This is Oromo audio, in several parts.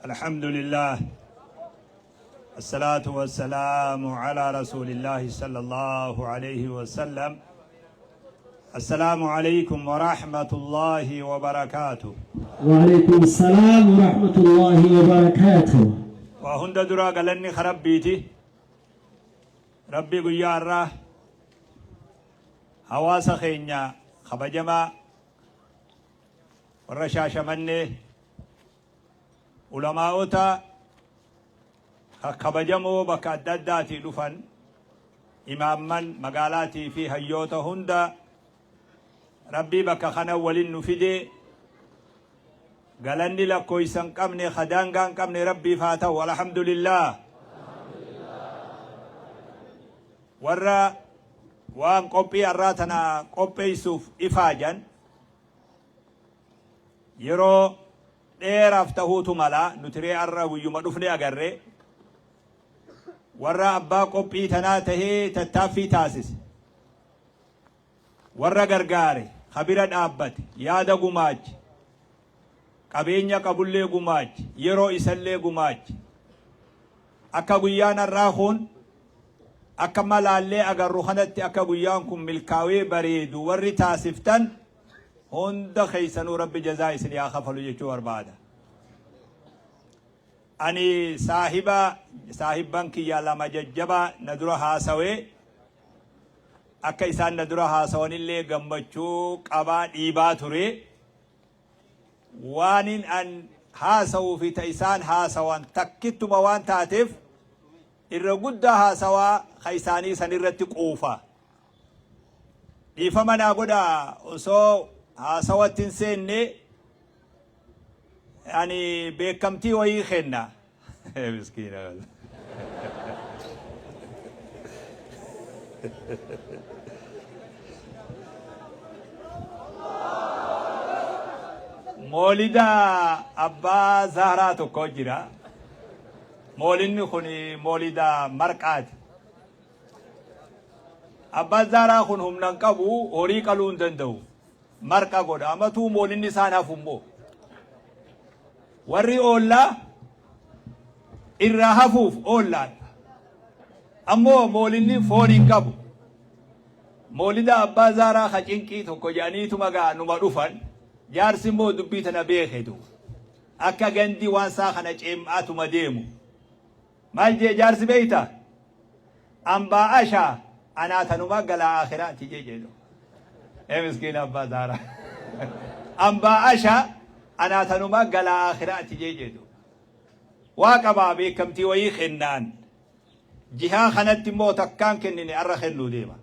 الحمد لله الصلاة والسلام على رسول الله صلى الله عليه وسلم. السلام عليكم ورحمة الله وبركاته. وعليكم السلام ورحمة الله وبركاته. Waa hunda duraa galanni Rabbiiti. Rabbii guyyaa har'aa hawaasa keenya kabajamaa warra Shaashamannee, ulamaa'ota kabajamoo bakka adda addaatii dhufan, imaamman magaalaatii fi hayyoota hunda Rabbii bakka kana waliin nu fide, galanni lakkoofsa hin qabne, ka daangaa hin qabne Rabbiif haa ta'u. Alhamdulillah. Warra waan qophii har'aa tana qopheessuuf ifaajan yeroo dheeraaf ta'uutu mala, nuti ree har'a guyyuma dhufne agarre. Warra abbaa qophii tanaa tahee tattaaffii taasise, warra gargaare, kabira dhaabbate, yaada gumaache, qabeenya qabullee gumaache, yeroo isallee gumaache, akka guyyaan har'aa kun akka malaallee agarru kanatti akka guyyaan kun milkaawee bareedu warri taasiftan hunda keessanuu Rabbi jazaa isin haa kafalu jechuu barbaada. Ani saahiba saahibban kiyya lama jajjaba na dura haasawee, akka isaan na dura haasawanillee gammachuu qabaa dhiibaa ture. Waanin an haasawuu fi ta isaan haasawan takkittuma waan taateef irra guddaa haasawaa ka isaanii san irratti quufa. Dhiifama naa godhaa, osoo haasawatti hin seenne ani beekamtii wayii kenna. Miskiina. Moolida abbaa Zahraa tokko jira. Moolinni kun moolida marqaati. Abbaan Zahraa kun humna hin qabu, horii qaluu hin danda'u. Marqa godha. Amatuu moolinni isaan hafu immoo. Warri oollaa irraa hafuuf oollaadha. Ammoo moolinni foon hin qabu. Moolida abbaa Zaaraa ka cinqii tokko jedhaniituma gaa numa dhufan. Jaarsi immoo dubbii tana beeketu. Akka gandi waan isaa kana ceem'aatuma deemu. Maal jee jaarsi beeyta? Ambaa ashaa anaa tanuma galaa akhiraati jee jedhu. Ee miskiina abbaa Zaaraa. Ambaa ashaa anaa tanuma galaa akhiraati jee jedhu. Waa qabaa beekamtii wayii kennaan. Jihaa kanatti immoo takkaan kennine arra kennuu deema.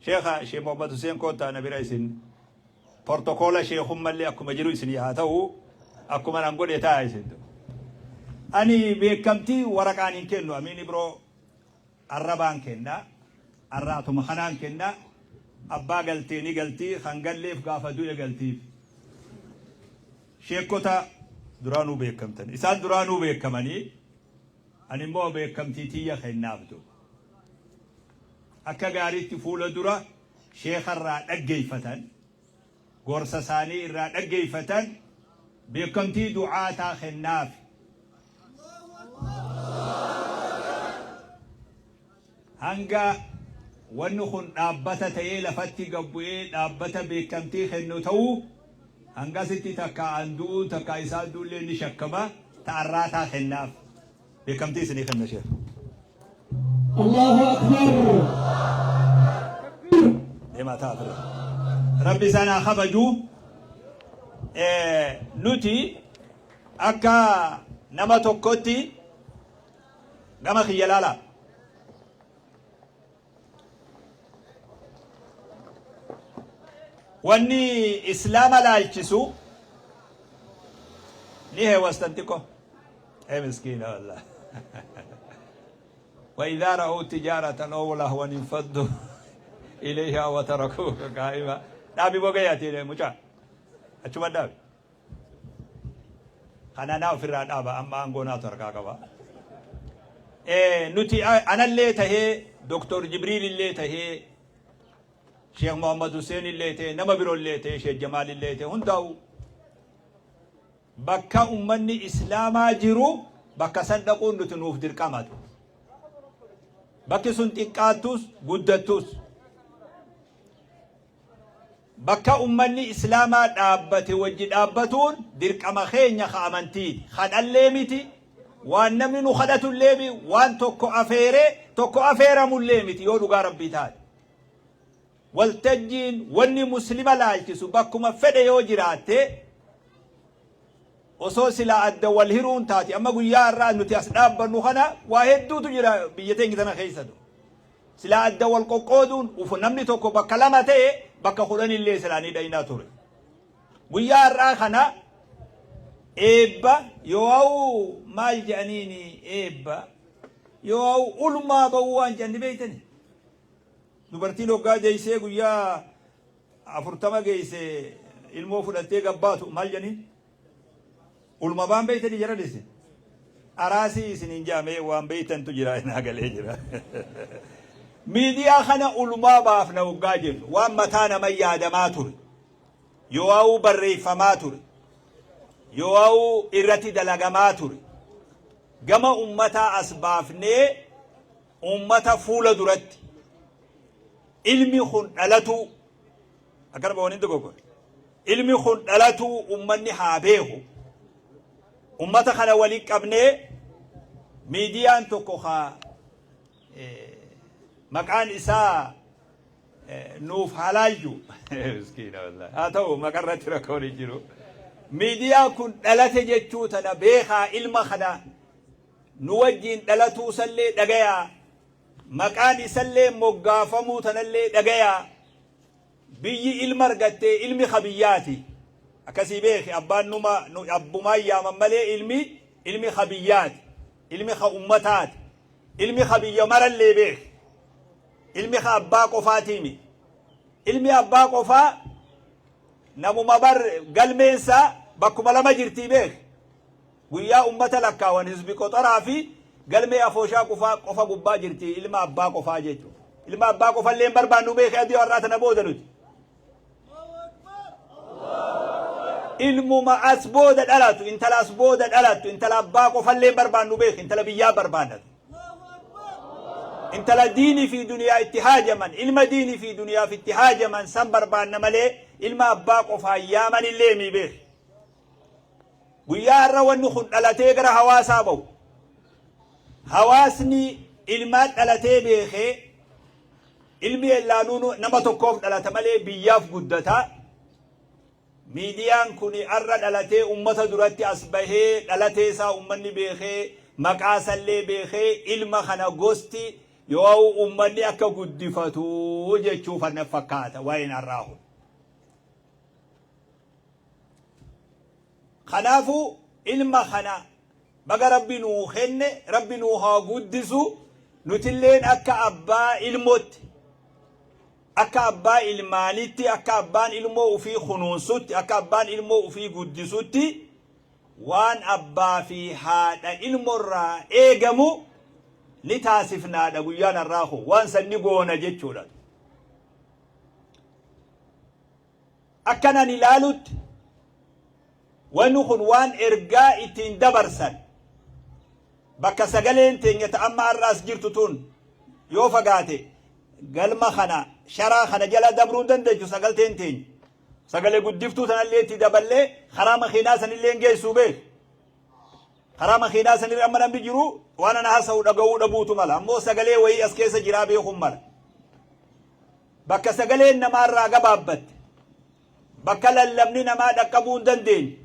Sheekha Sheekh Muhammad Hussein koottaa na bira, isin portokoola sheekummallee akkuma jiru isin haa ta'u, akkuma nan godhe ta'a isin. Ani beekamtii waraqaan hin kennu, amiin biroo arrabaan kenna, arraatuma kanaan kenna. Abbaa galtee ni galtii, kan galleef gaafa du'e galtiif. Sheekota duraanuu beekamtan, isaan duraanuu beekamanii, ani immoo beekamtii tiyya kennaaf duuba. Akka gaariitti fuula dura sheekarraa dhaggeeffatan, gorsa isaanii irraa dhaggeeffatan, beekamtii du'aataa kennaaf. Hanga wanni kun dhaabbata ta'ee lafatti gad bu'ee dhaabbata beekamtii kennu ta'uu hangasitti takka an du'uun takka isaan du'ullee ni shakkama, ta'arraataa kennaaf. Beekamtii isinii kenna, sheekh. الله أكبر. Deemaa ta'a ture. Rabbi isaan haa kabaju. Nuti akka nama tokkotti gama kiyya laala. Wanni Islaama laalchisu ni heewastan xiqqoo. Ee miskiina wallah. وإذا رأوا تجارة أو لهوا انفضوا إليها وتركوك قائما. Dhaabi bogayaati mucaa. Achuma dhaabi. Kana naa ofirraa dhaaba, amma aangoo naatu harkaa qaba. Nuti anallee tahee, Doktor Jibriil illee tahee, Sheekh Muhammad Hussein illee tahee, nama biroo illee tahee, Sheekh Jamaal illee tahee, hundaa'u. Bakka ummanni Islaamaa jiru bakka san dhaquun nuti nuuf dirqamatu. Bakki sun xiqqaattus guddattus. Bakka ummanni Islaamaa dhaabbate wajji dhaabbatuun dirqama keenya ka amantiiti. Kadhallee miti, waan namni nu kadhatullee miti, waan tokko afeeree tokko afeeramullee miti yoo dhugaa Rabbii taate. Waltajjiin wanni muslima laalchisu bakkuma fedhe yoo jiraatte osoo silaa adda wal hiruun taate amma guyyaa har'aa nuti as dhaabbannu kana waa hedduutu jira biyya teenya tana keessatu. Silaa adda wal qoqqooduun ufu namni tokko bakka lama ta'e bakka kudhanillee silaa ni dhaynaa ture. Guyyaa har'aa kana eebba yoo maal jedhaniini eebba yoo ulmaa ba'uu waan jedhan ni beektani. Dubartiin hoggaa deessee guyyaa 40 geesse ilmoo fudhattee gabbaatu maal jedhaniin? Ulma baan beektanii jara dhise. Araasii isiniin jaamee waan beektantu jira naa galee jira. Miidiyaa kana ulmaa baafna hoggaa jennu waan mataa nama yaadamaa ture. Yoo barreeffamaa ture. Yoo irratti dalagamaa ture. Gama ummataa as baafnee ummata fuula duratti ilmi kun dhalatuu akkana ba'oon dogoggore ilmi kun dhalatuu ummanni haa beeku ummata kana waliin qabnee miidiyaan tokko haa maqaan isaa nuuf halaalju miskiina wallahi haa ta'u maqarratti rakkoon hin jiru miidiyaan kun dhalate jechuu tana beekaa ilma kana nu wajjiin dhalatuu isallee dhagayaa, maqaan isallee moggaafamuu tanallee dhagayaa, biyyi ilma argattee ilmi ka biyyaati. Akkasii beeki abbaan numa nu abbumaan yaaman malee ilmi ilmi ka biyyaati. Ilmi ka ummataati. Ilmi ka biyya marallee beeki. Ilmi ka abbaa qofaatii miti. Ilmi abbaa qofaa namuma bar galmeensaa bakkuma lama jirtii beeki. Guyyaa ummata lakkaawan hizbi qoxaraa fi galmee afooshaa qufaa qofa gubbaa jirti ilma abbaa qofaa jechuudha. Ilma abbaa qofallee hin barbaannu beeki adii har'aa tana booda nuti. Ilmuma as booda dhalatu intala as booda dhalattu intala abbaa qofallee hin barbaannu beeki intala biyyaa barbaannatu. Intala diinii fi duniyaa itti haajaman ilma diinii fi duniyaaf itti haajaman san barbaanna malee ilma abbaa qofaan yaaman illee mii beeki. Guyyaa har'a wanni kun dhalatee gara hawaasaa ba'u. Hawaasni ilmaan dhalatee beekee ilmi ellaanuu nama tokkoof dhalata malee biyyaaf guddata. Miidiyaan kun har'a dhalatee ummata duratti as bahee dhalatee isaa ummanni beekee maqaa isallee beekee ilma kana gosti yoo ummanni akka guddifatu jechuuf ana fakkaata waa'een har'aa kun. Kanaafuu ilma kana baga Rabbi nuu kenne, Rabbi nuu haa guddisu, nutilleen akka abbaa ilmootti, akka abbaa ilmaanitti, akka abbaan ilmoo ufii kunuunsutti, akka abbaan ilmoo ufii guddisutti waan abbaa fi haadha ilmorraa eegamu ni taasifnaadha guyyaan har'aa kun waan san ni goona jechuudha. Akkan ani ilaalutti wanni kun waan ergaa ittiin dabarsan bakka sagaleen teenya ta amma har'a as jirtu tun yoo fagaate galma kana sharaa kana jala dabruu hin dandeechu sagalteen teenya. Sagalee guddiftuu tanallee itti daballee karaa makiinaa sanillee hin geessuu beeku. Karaa makiinaa sanirra amma namni jiru waan ana haasa'u dhaga'uu dhabuutu mala. Ammoo sagalee wayii as keessa jiraa beekuun mala. Bakka sagaleen namaa irraa gabaabbatte, bakka lallabni namaa dhaqqabuu hin dandeenye,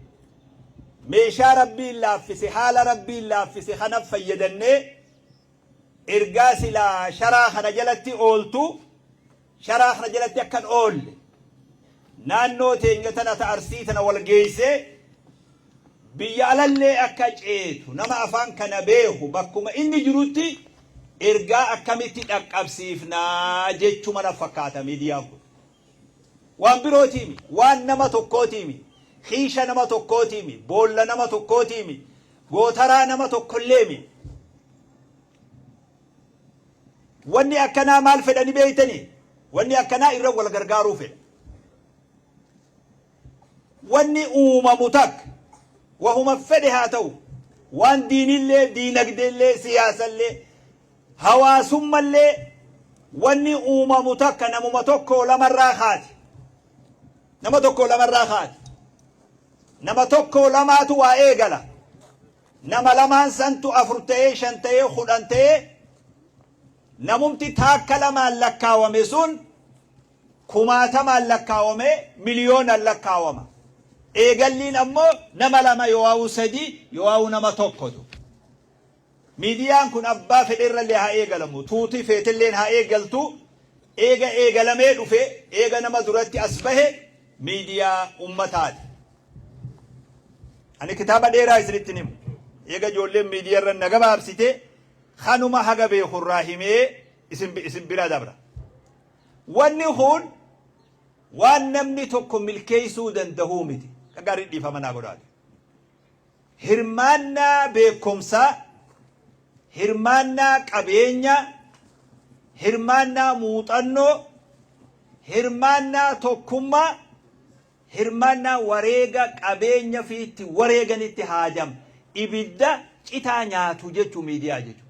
meeshaa Rabbiin laaffise, haala Rabbiin laaffise kana fayyadannee ergaa silaa sharaa kana jalatti ooltu, sharaa kana jalatti akka hin oolle, naannoo teenya tana ta Arsii tana wal geessee Biyya alallee akka ceetu nama afaan kana beeku bakkuma inni jirutti ergaa akkamitti dhaqqabsiifna jechuma na fakkaata miidiyaan kun. Waan birootiimi, waan nama tokkootiimi, kiisha nama tokkootiimi, boolla nama tokkootiimi, gootaraa nama tokkolleemi. Wanni akkanaa maal fedha ni beektanii? Wanni akkanaa irra wal gargaaruu fedha. Wanni uumamu takka, Wahuma fedhe haa ta'u. Waan diinillee, diinagdeellee, siyaasallee, hawaasummallee wanni uumamu takka namuma tokko lamarraa kaati. Nama tokko lamarraa kaati. Nama tokko lamaatu waa eegala. Nama lamaan santu afur ta'ee, shan ta'ee, 10 ta'ee, namumti taakka lamaan lakkaawame sun kumaatamaan lakkaawamee miliyoonaan lakkaawama. Eegalliin ammoo nama lama yoo'aa'u sadii yoo'aa'u nama tokkotu. Miidiyaan kun abbaa fedherrallee haa eegalamu, tuuti feetelleen haa eegaltu, eega eegalamee dhufe, eega nama duratti as bahe miidiyaa ummataati. Ani kitaaba dheeraa isinitti himu. Eega ijoolleen miidiyaarra na gabaabsite, kanuma haga beekurraa himee isin bira dabra. Wanni kun waan namni tokko milkeessuu danda'uu miti. Gaarii dhiifama naa godhaati. Hirmaannaa beekumsaa, hirmaannaa qabeenya, hirmaannaa muuxannoo, hirmaannaa tokkummaa, hirmaannaa wareega qabeenya fi itti wareeganitti haajama. Ibidda citaa nyaatu jechuu miidiyaa jechuudha.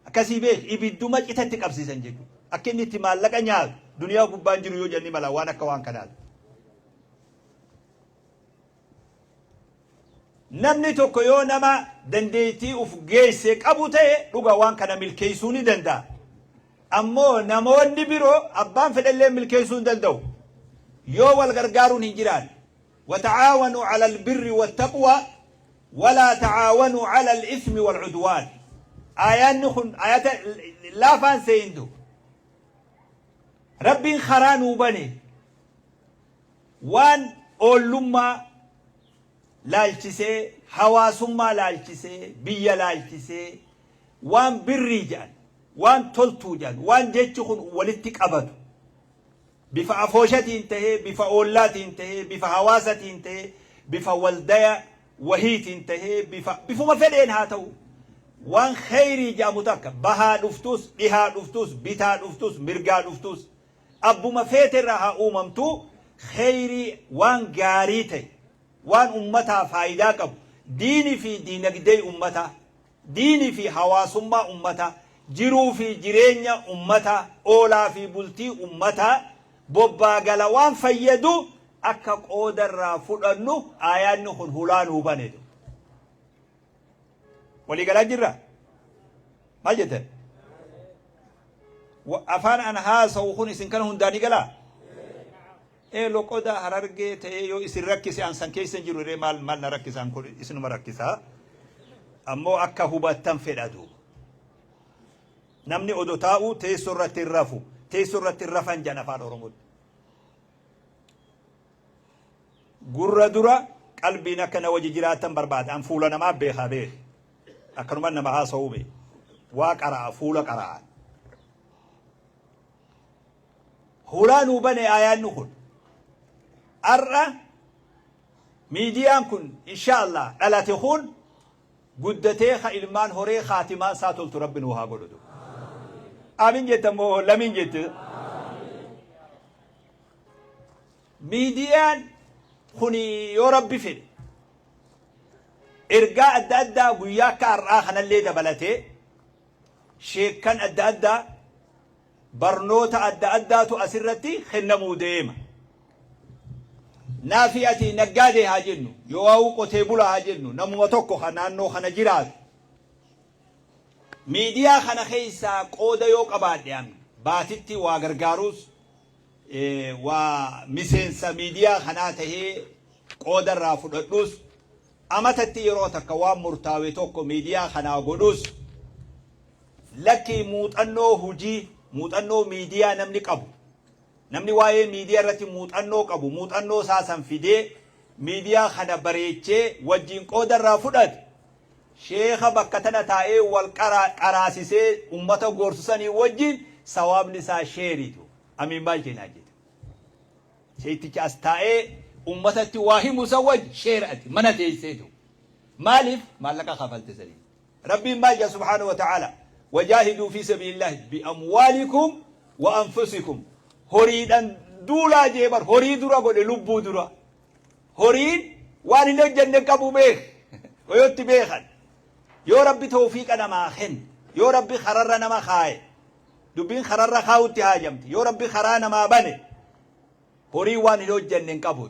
Akkasii beek, ibidduma citatti qabsiisan jechuudha. Akka inni itti maallaqa nyaatu duniyaa gubbaan jiru yoo jenni mala waan akka waan kanaati. Namni tokko yoo nama dandeettii uf geesse qabu ta'e, dhuga waan kana milkeessuu ni danda'a. Ammoo namoonni biroo abbaan fedhallee milkeessuu hin danda'u. Yoo wal gargaaruun hin jiraanne. وتعاونوا على البر والتقوى ولا تعاونوا على الإثم والعدوان. Aayaanni kun ayata laafaan seentu. Rabbiin karaa nuu bane, waan oollummaa laalchisee, hawaasummaa laalchisee, biyya laalchisee, waan birrii jedhan, waan toltuu jedhan, waan jechi kun walitti qabatu, bifa afooshatiin tahee, bifa oollaatiin tahee, bifa hawaasatiin tahee, bifa waldaya wahiitiin tahee, bifa bifuma fedheen haa ta'u, waan kheyrii jedhamu takka bahaa dhuftus, dhihaa dhuftus, bitaa dhuftus, mirgaa dhuftus, abbuma feeterraa haa uumamtu, kheyrii, waan gaarii ta'e, waan ummataa faayidaa qabu, diinii fi diinagdee ummataa, diinii fi hawaasummaa ummataa, jiruu fi jireenya ummataa, oolaa fi bultii ummataa, bobbaa gala waan fayyadu akka qooda irraa fudhannu aayaanni kun hulaa nuu bane. Walii galaa jirra? Maal jettan? Afaan an haasa'u kun isin kana hundaa ni galaa? Ee, loqoda Harargee ta'ee yoo isin rakkise, an san keessa hin jiru ree, maal maal na rakkisaan kun isinuma rakkisaa. Ammoo akka hubattan fedha duuba. Namni odo taa'u teessoo irratti hin rafu. Teessoo irratti hin rafan jedhan afaan Oromootti. Gurra dura qalbiin akka na wajji jiraattan barbaada. An fuula namaa beekaa beeke. Akkanuma nama haasa'uu beeke. Waa qara'a, fuula qara'a. Hulaa nuu bane aayaanni kun. Har'a miidiyaan kun insha Allah dhalate kun guddatee ka ilmaan horee kaatimaan isaa toltu Rabbi nuu haa godhutu. Aamin jetta moo lamiin jette? Miidiyaan kun yoo Rabbi fedhe ergaa adda addaa guyyaa akka har'aa kanallee dabalatee, sheekkan adda addaa, barnoota adda addaatu asirratti kennamuu deema. Naafi ati naggaadee haa jennu, yoo'aa'uu qotee bulaa haa jennu, namuma tokko kan naannoo kana jiraatu. Miidiyaa kana keessaa qooda yoo qabaadhe, an baatitti waa gargaaruus, waa miseensa miidiyaa kanaa tahee qooda irraa fudhadhus, amatatti yeroo takka waan murtaawe tokko miidiyaa kanaa godhus, lakkii muuxannoo hujii, muuxannoo miidiyaa namni qabu, namni waa'ee miidiyaa irratti muuxannoo qabu, muuxannoo isaa san fidee miidiyaa kana bareechee wajjin qooda irraa fudhate, sheeka bakka tana taa'ee wal qaraasisee ummata gorsu sanii wajjin sawaabni isaa sheeriitu. Amiin maal jeenaa jette? Sheekticha as taa'ee ummatatti waa himu san wajji sheer ati mana teesseetu. Maaliif maallaqa kafalte sanii? Rabbiin maal jedha subhaanahu wa ta'ala? Wajaahiduu fi sabiilillaahi bi amwaalikum wa anfusikum. Horiidhaan duulaa jee bar, horii dura godhe lubbuu dura. Horiin Waan hin hojjenne hin qabu beek. Wayotti beekan. Yoo Rabbi tawfiiqa namaa kenne, yoo Rabbi kararra nama kaaye, dubbiin kararra kaa'utti haajamti. Yoo Rabbi karaa namaa bane, horii waan hin hojjenne hin qabu.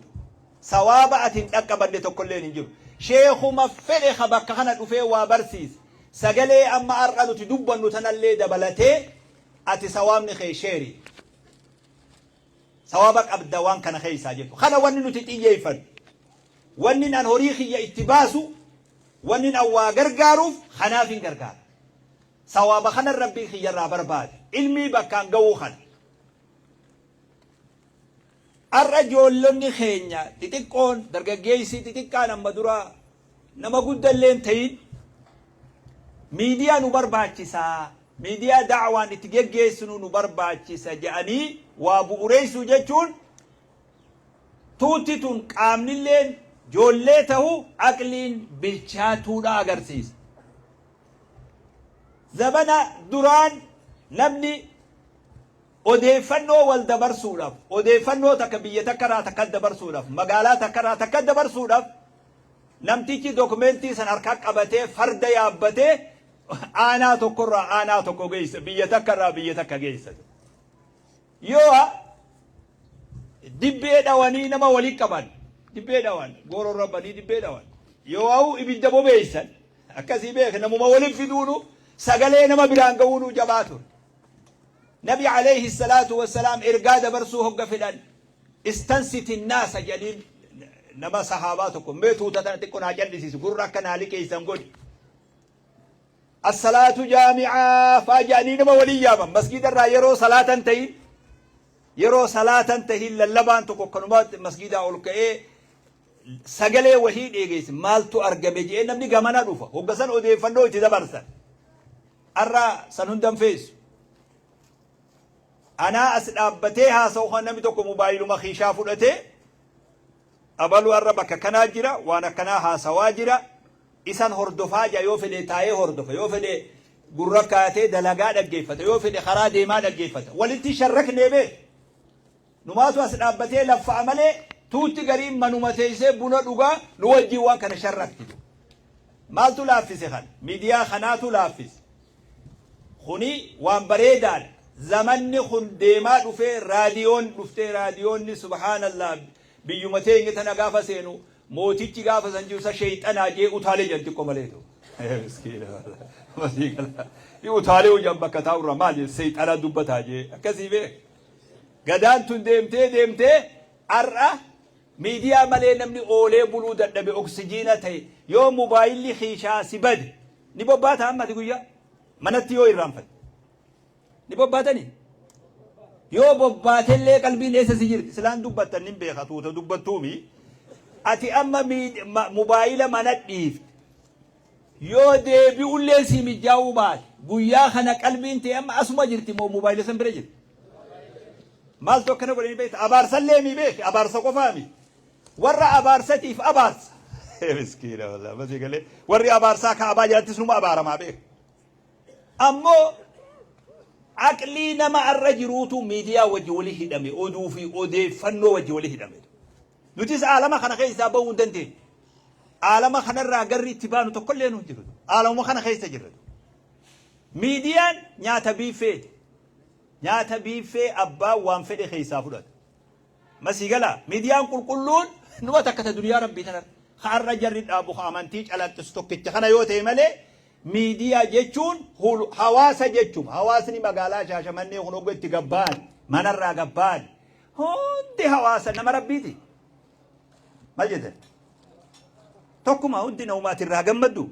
Sawaaba ati hin dhaqqabanne tokkolleen hin jiru. Sheekuma fedhe ka bakka kana dhufee waa barsiise, sagalee amma har'a nuti dubbannu tanallee dabalatee ati sawaabni kee sheeri. Sawaaba qabda waan kana keessaa jettu. Kana wanni nuti xiyyeeffannu. Wannin an horii kiyya itti baasu, wannin an waa gargaaruuf kanaafin gargaara. Sawaaba kanan Rabbii kiyyarraa barbaada. Ilmii bakkaan ga'uu kana. Har'a ijoollonni keenya xixiqqoon, dargaggeessi xixiqqaan amma dura nama guddallee hin ta'in miidiyaa nu barbaachisa, miidiyaa da'waan itti geggeessinu nu barbaachisa jedhanii waa bu'ureessuu jechuun tuutti tun qaamnilleen joollee tahu aqliin bilchaatuudha agarsiisa. Zabana duraan namni Odeeffannoo wal dabarsuudhaaf, odeeffannoo takka biyya takka irraa takkatti dabarsuudhaaf, magaalaa takka irraa takkatti dabarsuudhaaf namtichi dokumentii san harkaa qabatee farda yaabbatee aanaa tokko irraa aanaa tokko geessa, biyya takka irraa biyya takka geessa. Yoo dibbee dhawanii nama walii qaban, dibbee dhawan, gooroo rabbanii dibbee dhawan, yoo ha'u ibidda bobeessan, akkasii beek namuma waliin fiduunu sagalee nama biraan ga'uunu jabaa ture. Nabi aleyhi salaatu wassalaam ergaa dabarsuu hogga fedhan istansiti naasa jedhaniin nama sahaabaa tokko mee tuuta tana xiqqo naa callisiisi gurra akka naa liqeessan godhi. Assalaatu jaami'aa faa jedhanii nama waliin yaaman masgiida irraa yeroo salaatan tahin yeroo salaatan tahin lallabaan tokko akkanuma masgiidaa ol ka'ee sagalee wahii dheegeesse maaltu argame jedhee namni gamana dhufa hogga san odeeffannoo itti dabarsan. Arra san hunda hin feesu. Anaa as dhaabbatee haasa'u kan namni tokko mobaayiluma kiishaa fudhatee abalu arra bakka kanaa jira waan akkanaa haasawaa jira isan hordofaa jira yoo fedhe taa'ee hordofa yoo fedhe gurra kaatee dalagaa dhaggeeffata yoo fedhe karaa deemaa dhaggeeffata walitti sharraknee beek numaatu as dhaabbatee laffa'a malee tuutti gariin manuma teessee buna dhugaa nu wajjin waan kana sharrakti. Maaltu laaffise kana? Miidiyaa kanaatu laaffise. Kuni waan bareedaadha. Zamanni kun deemaa dhufee raadiyoon dhuftee raadiyoonni subhaanallah biyyuma teenya tana gaafa seenu mootichi gaafa san jiru isa sheeyxanaa jee utaalee jedhan xiqqoo malee ta'u. Miskiina masii gala. Utaalee hojjan bakka taa'urra maal jedhe seexanaa dubbataa jee akkasii beek. Gadaan tun deemtee deemtee har'a Miidiyaa malee namni oolee buluu dadhabe oksijiina ta'e yoo mobaayilli kiishaa si bade ni bobbaata amma ati guyyaa manatti yoo irraanfatte ni bobbaatanii yoo bobbaatellee qalbiin eessa si jirti silaan dubbattan nin beeka tuuta dubbattuumi ati amma mobaayila mana dhiifte yoo deebi'ullee si mijaa'uu baate guyyaa kana qalbiin ta'e amma asuma jirti moo mobaayila san bira jirti. Maaltu akkana godhe ni beekta? Abaarsallee mi beeki? Abaarsa qofaa mi? Warra abaarsatiif abaarsa. Miskiina wallah masii galee warri abaarsaa kaabaa jalattis numa abaaramaa beeku. Ammoo aqlii nama arra jiruutu miidiyaa wajji wali hidhame oduu fi odeeffannoo wajji wali hidhame. Nutis aalama kana keessaa bahuu hin dandeenyu. Aalama kanarraa garri itti baanu tokkollee nu hin jiru. Aalamuma kana keessa jirra. Miidiyaan nyaata biiffeeti. Nyaata biiffee abbaan waan fedhe keessaa fudhata. Ma sii galaa? Miidiyaan qulqulluun numa takka ta duniyaa rabbii tanarra. Ka har'a jarri dhaabu ka amantii calaqqisu tokkicha kana yoo ta'e malee miidiyaa jechuun hawaasa jechuun hawaasni magaalaa Shaashamannee kun hogga itti gabbaan manarraa gabbaan hundi hawaasa nama rabbiiti. Maal jettan? Tokkuma hundi namumaati irraa gammaddu.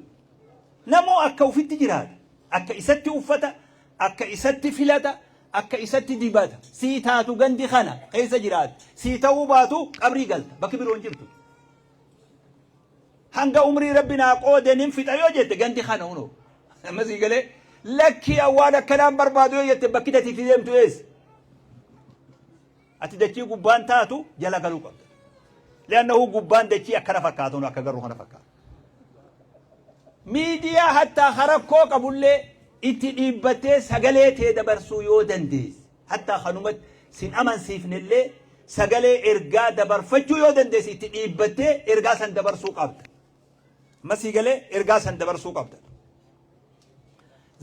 Namuu akka ufitti jiraata. Akka isatti uffata, akka isatti filata, akka isatti dibata. Sii taatu gandi kana keessa jiraata. Sii ta'uu baatu qabrii galta. Bakki biroo hin jirtu. Hanga umrii rabbi naa qoode nin fixa yoo jette gandi kana hunoo. Amma sii galee lakkii waan akkanaan barbaadu yoo jette bakki tati itti deemtu eessa? Ati dachii gubbaan taatu jala galuu qabda. Li'annahu gubbaan dachii akkana fakkaatu akka garuu kana fakkaatu. Miidiyaa hattaa harakkoo qabullee itti dhiibbattee sagalee tee dabarsuu yoo dandeesse hattaa kanumatti sin amansiifnellee Sagalee ergaa dabarfachuu yoo dandeesse, itti dhiibbattee ergaa san dabarsuu qabda. Masii galee ergaa san dabarsuu qabda.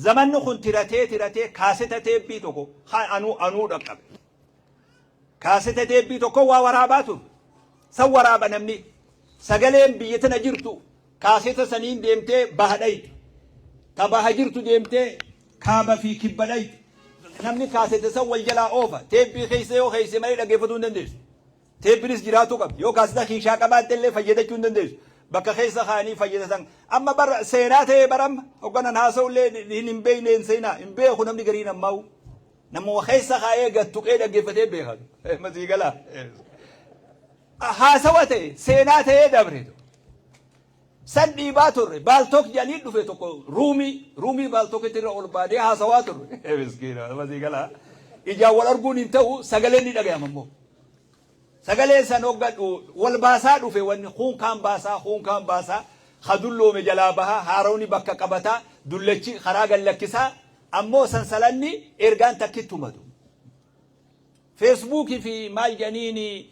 Zamanni kun tiratee tiratee kaaseta teebbii tokko anuu dhaqqabe. Kaaseta teebbii tokko waa waraabaa ture. San waraaba namni. Sagaleen biyya tana jirtu kaaseta saniin deemtee baha dhayte. Ta baha jirtu deemtee kaaba fi kibba dhayte. Namni kaaseta san wal jalaa oofa. Teebbii keessa yoo keesse malee dhaggeeffatuu hin dandeessu. Teebbinis jiraachuu qabdi. Yoo kaaseta kiishaa qabaatte illee fayyadachuu hin dandeessu. Bakka keessa kaa'anii fayyadatan. Amma bara seenaa ta'ee bara amma hogganan haasa'u illee hin beekne, hin seenaa hin beeku namni gariin ammaa'u. Namuma keessa kaa'ee gad tuqee dhaggeeffatee beeka. Masii galaa. Haasawa ta'e, seenaa ta'ee dabre. San dhiibaa turre. Paltalk jedhanii dhufe tokko, roomii Paltalkitti irra ol baanee haasawaa turre. Miskiina, masii galaa. Ijaan wal arguun hin ta'u, sagaleen ni dhagayama immoo. Sagalee san hoggadhu wal baasaa dhufe. Wanni kuun kaan baasaa, kuun kaan baasaa, ka dulloome jalaa bahaa, haarawni bakka qabataa, dullachi karaa gallakkisaa, ammoo sansalanni ergaan takkitti madu. Feesbuukii fi maal jedhaniini,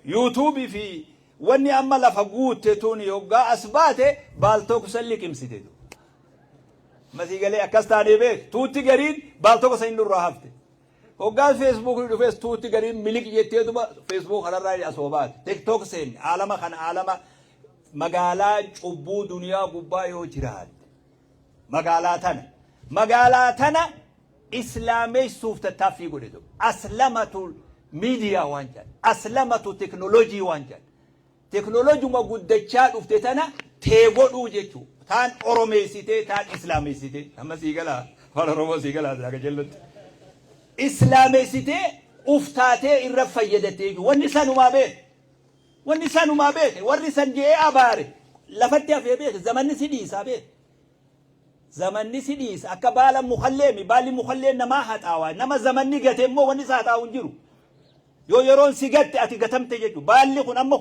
YouTubeii fi wanni amma lafa guutte tun hoggaa as baate Paltalk san liqimsite. Masii galee akkas taanee beek, tuutti gariin Paltalk san nurraa hafte. Hoggaan Feesbuukii dhufes tuutti gariin miliq jetteetuma Facebook kanarraa asoo baate. TikTok seenne. Aalama kana, aalama magaalaa cubbuu duniyaa gubbaa yoo jiraatte magaalaa tana. Magaalaa tana islaameessuuf tattaaffii godhe tokko. Aslamatu miidiyaa waan jedhan. Aslamatu teknoolojii waan jedhan. Teknoolojuma guddachaa dhufte tana tee godhuu jechuudha. Taan oromeessitee, taan islaameessitee. Amma sii galaa, afaan Oromoo sii galaa akka jellutti. Islaameessitee uftaatee irra fayyadattee jechuudha. Wanni sanumaa beeke. Wanni sanumaa beeke. Warri san je'ee abaare lafatti hafee beeke. Zamanni si dhiisaa beeke. Zamanni si dhiisa. Akka baala mukalleemi. Baalli mukallee namaa haxaawaa. Nama zamanni gate immoo wanni isa haxaawu hin jiru. Yoo yeroon si gatte, ati gatamte jechuudha. Baalli kun amma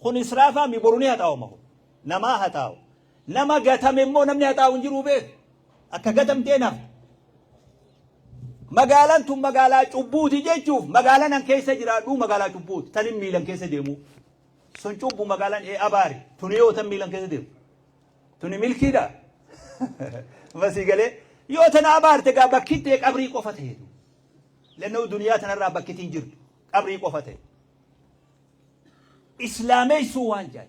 kun israafaa mi, boru ni haxaawama kun. Namaa haxaawu. Nama gatame immoo namni haxaawu hin jiru beeku. Akka gatamtee nafta. Magaalaan tun magaalaa cubbuuti jechuuf, magaalaan an keessa jiraadhu magaalaa cubbuuti. Tanin miilan keessa deemu. Sun cubbu magaalaan ee abaare. Tuni yoo tan miilan keessa deemu. Tuni milkiidha. Masii galee yoo tana abaarte gaa bakkittee qabrii qofa ta'eetu. Lannoo duniyaa tanarraa bakkitiin jirtu qabrii qofa ta'e. Islaameessuu waan jedhan.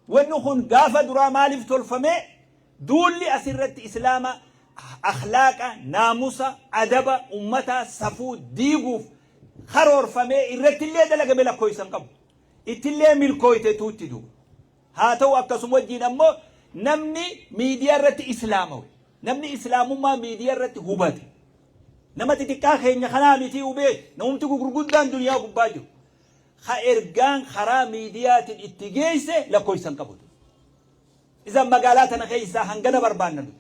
Wanni kun gaafa duraa maaliif tolfame? Duulli asirratti islaama, akhlaaqa, naamusa, adaba ummataa, safuu diiguuf karoorfamee irratti illee dalagame lakkoofsan qabu. Ittillee milkooyte tuutti duuba. Haa ta'u, akkasuma wajjin ammoo namni miidiyaa irratti islaamawe. Namni islaamummaa miidiyaa irratti hubate. Nama xixiqqaa keenya kanaa miti hubee, namumti gurguddaan duniyaa gubbaa jiru. Ha ergaan karaa miidiyaatiin itti geesse lakkoofsan qabu. Isan magaalaa tana keessaa hangana barbaanna nuti.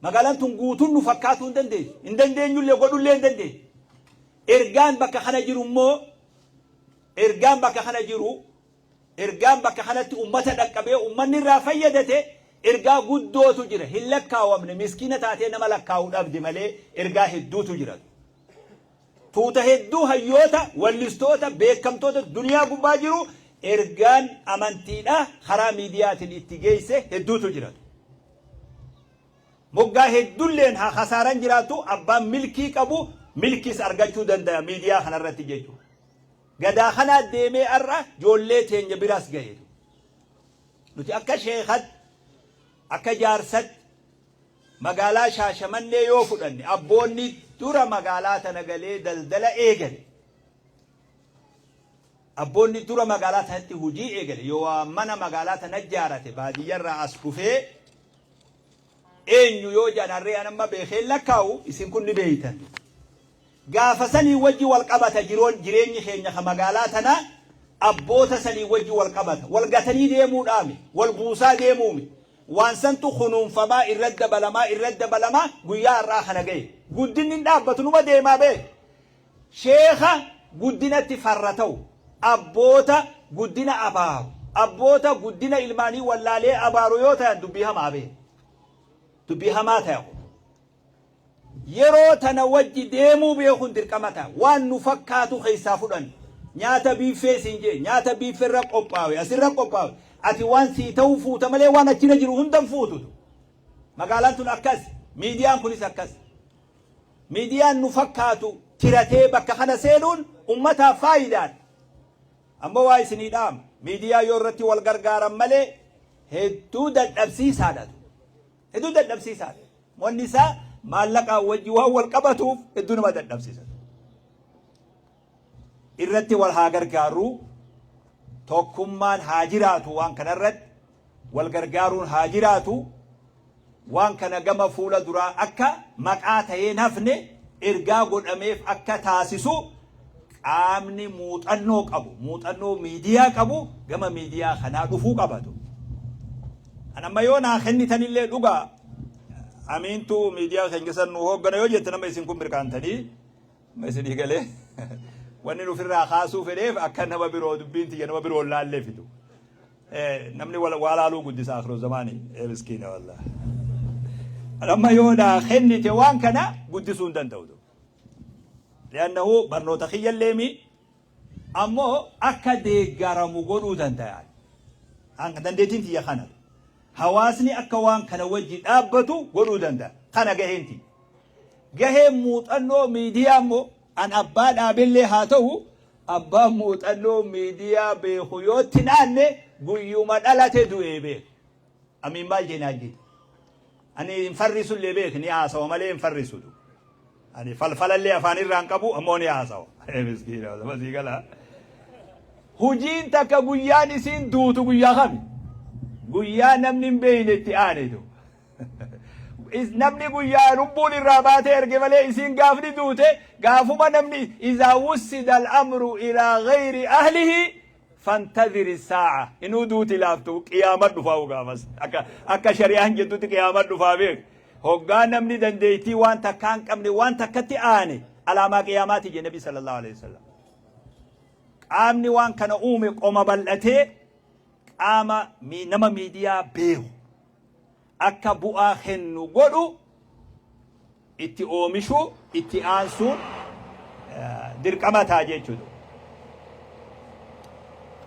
Magaalaan tun guutuun nu fakkaatuu hin dandeessu. Hin dandeenyullee, godhullee hin dandeenyu. Ergaan bakka kana jiru immoo, ergaan bakka kana jiru, ergaan bakka kanatti ummata dhaqqabee ummanni irraa fayyadate, ergaa guddootu jira. Hin lakkaawamne, miskiina taatee nama lakkaa'u dhabde malee ergaa hedduutu jira. Tuuta hedduu, hayyoota, wallistoota, beekamtoota duniyaa gubbaa jiru, ergaan amantiidha karaa miidiyaatiin itti geesse hedduutu jira. Moggaa hedduulleen haa kasaaran jiraattu, abbaan milkii qabu milkiis argachuu danda'a miidiyaa kanarratti jechuudha. Gadaa kanaa deemee har'a ijoollee teenya biraas gaheetu. Nuti akka sheekatti, akka jaarsatti, magaalaa Shaashamannee yoo fudhanne, abboonni dura magaalaa tana galee daldala eegale. Abboonni dura magaalaa tanatti hojii eegale, yoo waa mana magaalaa tana ijaarate baadiyyarraa as dhufee eenyu yoo jedhan, harree an amma beekeen lakkaa'u, isin kun ni beeytan. Gaafa sanii wajji wal qabata jiroon jireenyi keenya ka magaalaa tanaa abboota sanii wajji wal qabata. Wal gatanii deemuudhaami, wal buusaa deemuumi. Waan santu kunuunfamaa, irra dabalamaa, irra dabalamaa guyyaa har'aa kana gahe. Guddinni hin dhaabbatu, numa deemaa beek. Sheeka guddinatti farra ta'u, abboota guddina abaaru, abboota guddina ilmaanii wallaalee abaaru yoo ta'an, dubbii hamaa beek. Dubbii hamaa ta'e kun. Yeroo tana wajji deemuu beekuun dirqama ta'a. Waan nu fakkaatu keessaa fudhanna. Nyaata biiffee siin jee, nyaata biiffee irra qophaawe, asirra qophaawe. Ati waan sii ta'u fuuta malee waan achirra jiru hunda hin fuututu. Magaalaan tun akkas, miidiyaan kunis akkas. Miidiyaan nu fakkaatu tiratee bakka kana seenuun ummataaf faayidaadha. Ammoo waa isinii dhaama. Miidiyaa yoo irratti wal gargaaran malee hedduu dadhabsiisaadha. Hedduu dadhabsiisaadha. Wanni isaa maallaqaan wajji waan wal qabatuuf hedduu nama dadhabsiisa. Irratti wal haa gargaarru, tokkummaan haa jiraatu waan kanarratti, wal gargaaruun haa jiraatu, waan kana gama fuula duraa akka maqaa ta'ee hin hafne ergaa godhameef akka taasisu qaamni muuxannoo qabu, muuxannoo miidiyaa qabu gama miidiyaa kanaa dhufuu qabatu. An amma yoo naa kennitanillee dhugaa Amiintu miidiyaa keenya san nu hooggana yoo jette nama isin kun mirqaantanii amma isinii galee wanni nufirraa kaasuu fedheef akka nama biroo dubbiin tiyya nama biroo laallee fidu. Namni waa laaluu guddisa akhiru zamaanii miskiina wallah. Amma yoo naa kennite waan kana guddisuu hin danda'u. Li'annahu barnoota kiyyallee mi ammoo akka deeggaramu godhuu danda'a. Dandeettiin tiyya kana. Hawaasni akka waan kana wajji dhaabbatu godhuu danda'a. Kana gaheen tiyya. Gaheen muuxannoo miidiyaa immoo an abbaa dhaabellee haa ta'u abbaan muuxannoo miidiyaa beeku yoo itti naanne guyyuma dhalate du'ee beeku. Amiin maal jeenaa jette. Ani hin farrisullee beek ni haasawa malee hin farrisu. Ani falfalallee afaan irraa hin qabu ammoo ni haasawa. Miskiina masii galaa. Hujiin takka guyyaan isiin duutu guyyaa kami? Guyyaa namni hin beekne itti aanetu. Namni guyyaa lubbuun irraa baatee erge malee isiin gaafni duute gaafuma namni izaa wussida al-amru ilaa gayri ahlihi fantadhiri saa'a inuu duuti laaftu qiyaama dhufaa gaafas akka akka shari'aan jettutti qiyaama dhufaa beek hoggaa namni dandeettii waan takkaa hin qabne waan takkatti aane alaamaa qiyaamaati jedhe nabi sallallahu alaihi wasallam. Qaamni waan kana uume qoma bal'atee qaama nama miidiyaa beeku akka bu'aa kennu godhu itti oomishuu itti aansuun dirqama ta'a jechuudha.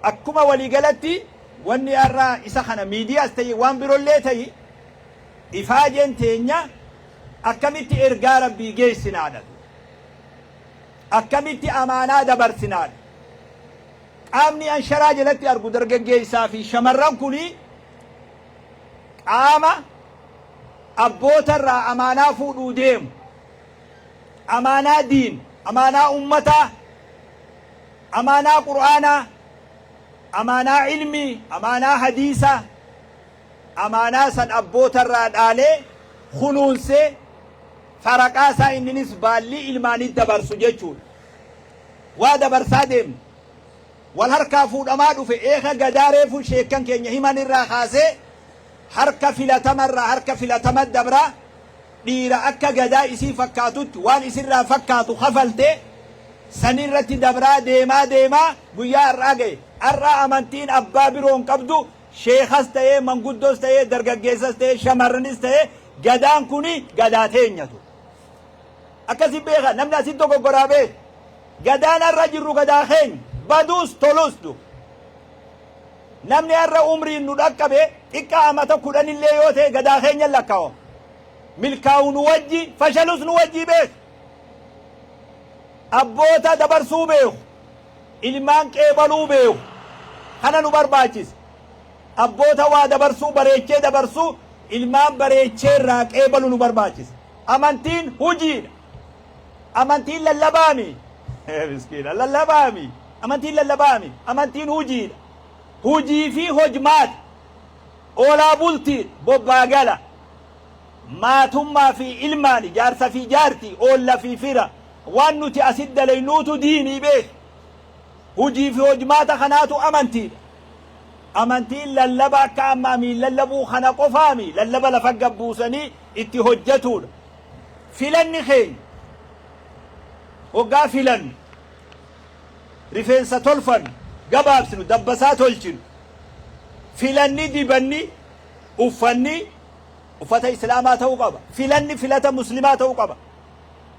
Akkuma waliigalatti wanni har'a isa kana miidiyaas ta'e waan birollee ta'e ifaajeen teenya akkamitti ergaa rabbii geessinaadha. Akkamitti amaanaa dabarsinaadha. Qaamni an sharaa jalatti argu dargaggeessaa fi shamarran kuni qaama abboota irraa amaanaa fuudhuu deemu, amaanaa diin, amaanaa ummataa, amaanaa qur'aanaa, amaanaa ilmii, amaanaa hadiisaa, amaanaa san abboota irraa dhaalee kunuunsee faraqaa isaa inninis baallii ilmaanii dabarsu jechuudha. Waa dabarsaa deemna. Wal harkaa fuudhamaa dhufe eeka Gadaa reefu sheekkan keenya himan irraa kaasee harka filatama irraa harka filatama dabra dhiira akka Gadaa isii fakkaatutti waan isirraa fakkaatu kafalte sanirratti dabraa deemaa deemaa guyyaa har'aa gahe. Har'a amantiin abbaa biroo hin qabdu sheekas ta'ee manguddos ta'ee dargaggeessas ta'ee shamarranis ta'ee Gadaan kuni Gadaa teenyatu. Akkasi beeka namni asitti dogoggoraa beeka. Gadaan har'a jirru gadaa keenya. Baduus tolus du. Namni har'a umriin nu dhaqqabe xiqqaa amata kudhanillee yoo ta'e gadaa keenya lakkaawama. Milkaa'u nu wajji fashalus nu wajjii beeka. Abboota dabarsuu beeku. Ilmaan qeebaluu beeku. Kana nu barbaachisa. Abboota waa dabarsuu bareechee dabarsuu ilmaan bareechee irraa qeebalu nu barbaachisa. Amantiin hujiidha. Amantiin lallabaami. Miskiina lallabaami. Amantiin lallabaami. Amantiin hujiidha. Hujii fi hojmaata. Oolaa bultiidha. Bobbaa gala. Maatummaa fi ilmaani, jaarsa fi jaartii, oolla fi fira. Waan nuti asit dalaynuutu diinii beeki. Hujii fi hojmaata kanaatu amantiidha. Amantiin lallaba akka amma amiin lallabuu kana qofaami. Lallaba lafa gad buusanii itti hojjatuudha. Filanni keenya hoggaa filannu, rifeensa tolfannu, gabaabsinu, dabbasaa tolchinu, filanni dibanni, uffanni uffata Islaamaa ta'uu qaba. Filanni filata Muslimaa ta'uu qaba.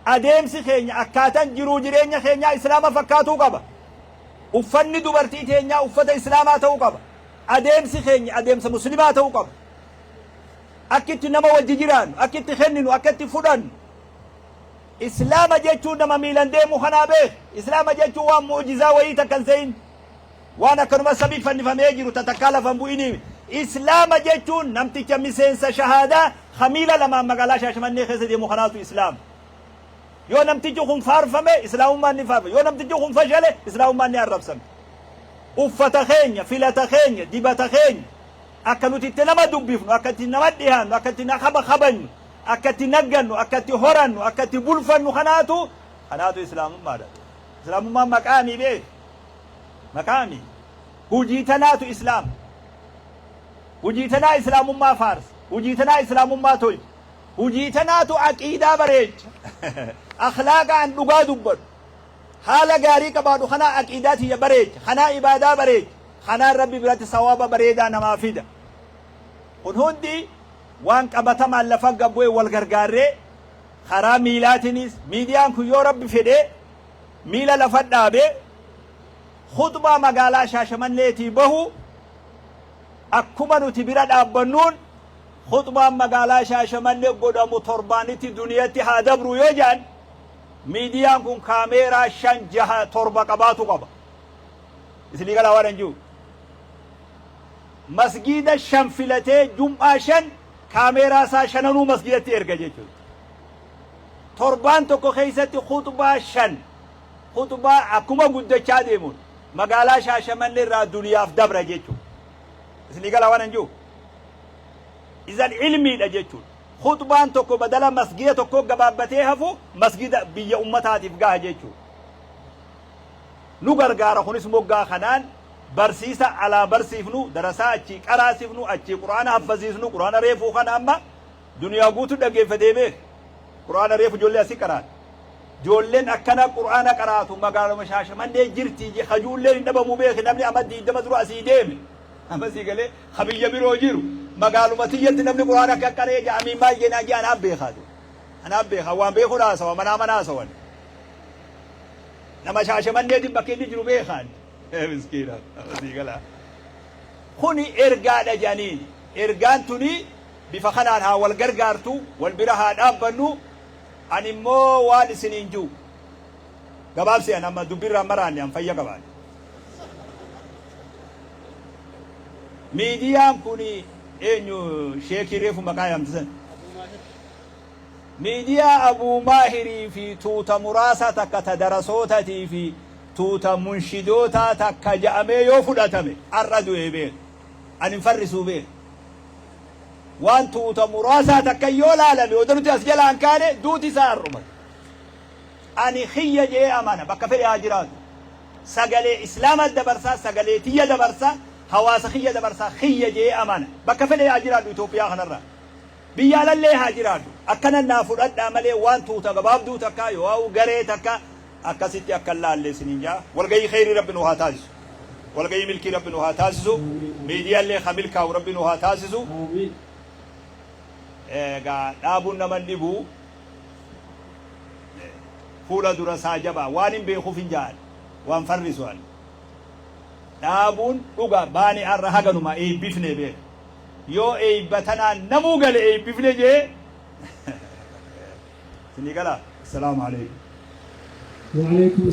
Adeemsi keenya, akkaataan jiruu jireenya keenyaa Islaama fakkaatuu qaba. Uffanni dubartii teenyaa uffata Islaamaa ta'uu qaba. Adeemsi keenya adeemsa Muslimaa ta'uu qaba. Akki itti nama wajji jiraannu, akki itti kenninu, akka itti fudhannu. Islaama jechuun nama miilan deemu kanaa beek. Islaama jechuun waan mu'jizaa wayii takka hin se'in. Waan akkanuma samii fannifamee jiru ta takkaa lafa hin bu'inii. Islaama jechuun namticha miseensa shahaadaa ka miila lamaan magaalaa Shaashamannee keessa deemu kanaatu Islaama. Yoo namtichi kun faarfame Islaamummaan ni faarfame. Yoo namtichi kun fashale Islaamummaan ni arrabsame. Uffata keenya, filata keenya, dibata keenya, akka nuti itti nama dubbifnu, akka itti nama dhihaannu, akka itti nama kabajnu, akka itti naggannu, akka itti horannu, akka itti bulfannu kanaatu Islaamummaadha. Islaamummaan maqaamii beek. Maqaamii. Hujii tanaatu Islaama. Hujii tanaa Islaamummaa faarsa. Hujii tanaa Islaamummaa tolcha. Hujii tanaatu aqiidaa bareecha. Akhlaaqa an dhugaa dubbadhu. Haala gaarii qabaadhu kanaa aqiidaa tiyya bareecha. Kanaa ibaadaa bareecha. Kanaan Rabbi biratti sawaaba bareedaa namaa fida. Kun hundi waan qabatamaan lafa gad bu'e wal gargaarree karaa miilaatiinis miidiyaan kun yoo Rabbi fedhee miila lafa dhaabee khuxbaa magaalaa Shaashamanneetii bahu akkuma nuti bira dhaabbannuun khuxbaan magaalaa Shaashamannee godhamu torbaanitti duniyatti haa dabru yoo jedhan miidiyaan kun kaameeraa 5 6 7 qabaatu qaba. Isinii galaa waan hin jiru. Masgiida 5 filatee jum'aa 5 kaameeraa isaa shananuu masgiidatti erga jechuudha. Torbaan tokko keessatti khuxbaa 5 khuxbaa akkuma guddachaa deemuun magaalaa Shaashamannee irraa duniyaaf dabra jechuudha. Isinii galaa waan hin jiru. Izan ilmiidha jechuudha. Khuxbaan tokko badala masgiida tokko gabaabbatee hafu masgiida biyya ummataatiif gaha jechuudha. Nu gargaara kunis moggaa kanaan barsiisa alaa barsiifnu, darasaa achii qaraasifnu, achii Qur'aana haffasiisnu, Qur'aana reefuu kana amma duniyaa guutuu dhaggeeffatee beeka. Qur'aana reefu ijoollee asii qaraati. Ijoolleen akkana Qur'aana qaraatu magaaluma Shaashamannee jirti hajuulleen hin dhabamu beeki namni amma 20 dura asii deeme. Amma sii galee ka biyya biroo jiru magaaluma tiyyatti namni Qur'aana akka qaree ja'amii maal jennaan jee anaaf beekaa. Anaaf beekaa waan beekuun haasawa manaa mana haasawan. Nama Shaashamanneetiin bakka inni jiru beekaan. Miskiina sii galaa. Kuni ergaadha jedhaniin. Ergaan tuni bifa kanaan haa wal gargaartu, wal bira haa dhaabbannu. Ani immoo waan isiniin jiru. Gabaabsi an amma dubbirraan maraanne an fayya qabaan. Miidiyaan kun eenyu sheekii reefu maqaa yaamtisan? Miidiyaa Abuu Maahirii fi tuuta muraasa takka ta darasootatii fi tuuta munshidootaa takka ja'amee yoo fudhatame har'a du'ee beeka. Ani hin farrisuu beeka. Waan tuuta muraasaa takka yoo laalame odoo nuti as jalaan kaane duuti isaa har'uma. Ani kiyya je'ee amana bakka fedhe haa jiraatu. Sagalee Islaamaa dabarsaa, sagalee tiyya dabarsaa, hawaasa kiyya dabarsaa kiyya je'ee amana. Bakka fedhe haa jiraadhu Itoophiyaa kanarraa. Biyya alallee haa jiraadhu. Akkana naa fudhadhaa malee waan tuuta gabaabduu takka yoo garee takka akkasitti akka hin laalle isiniin jaa. Walgahii kheyrii Rabbi nu haa taasisu. Walgahii milkii Rabbi nu haa taasisu. Miidiyaallee ka milkaa'u Rabbi nu haa taasisu. Egaa dhaabuun nama hin dhibu. Fuula dura isaa jabaa waan hin beekuuf hin ja'an waan farrisu ani. Dhaabuun dhuga baani har'a haganuma eebbifne beeka. Yoo eebba tanaan namuu gale eebbifne jee isinii galaa. Assalaamu alaikum. Wa'alaikum.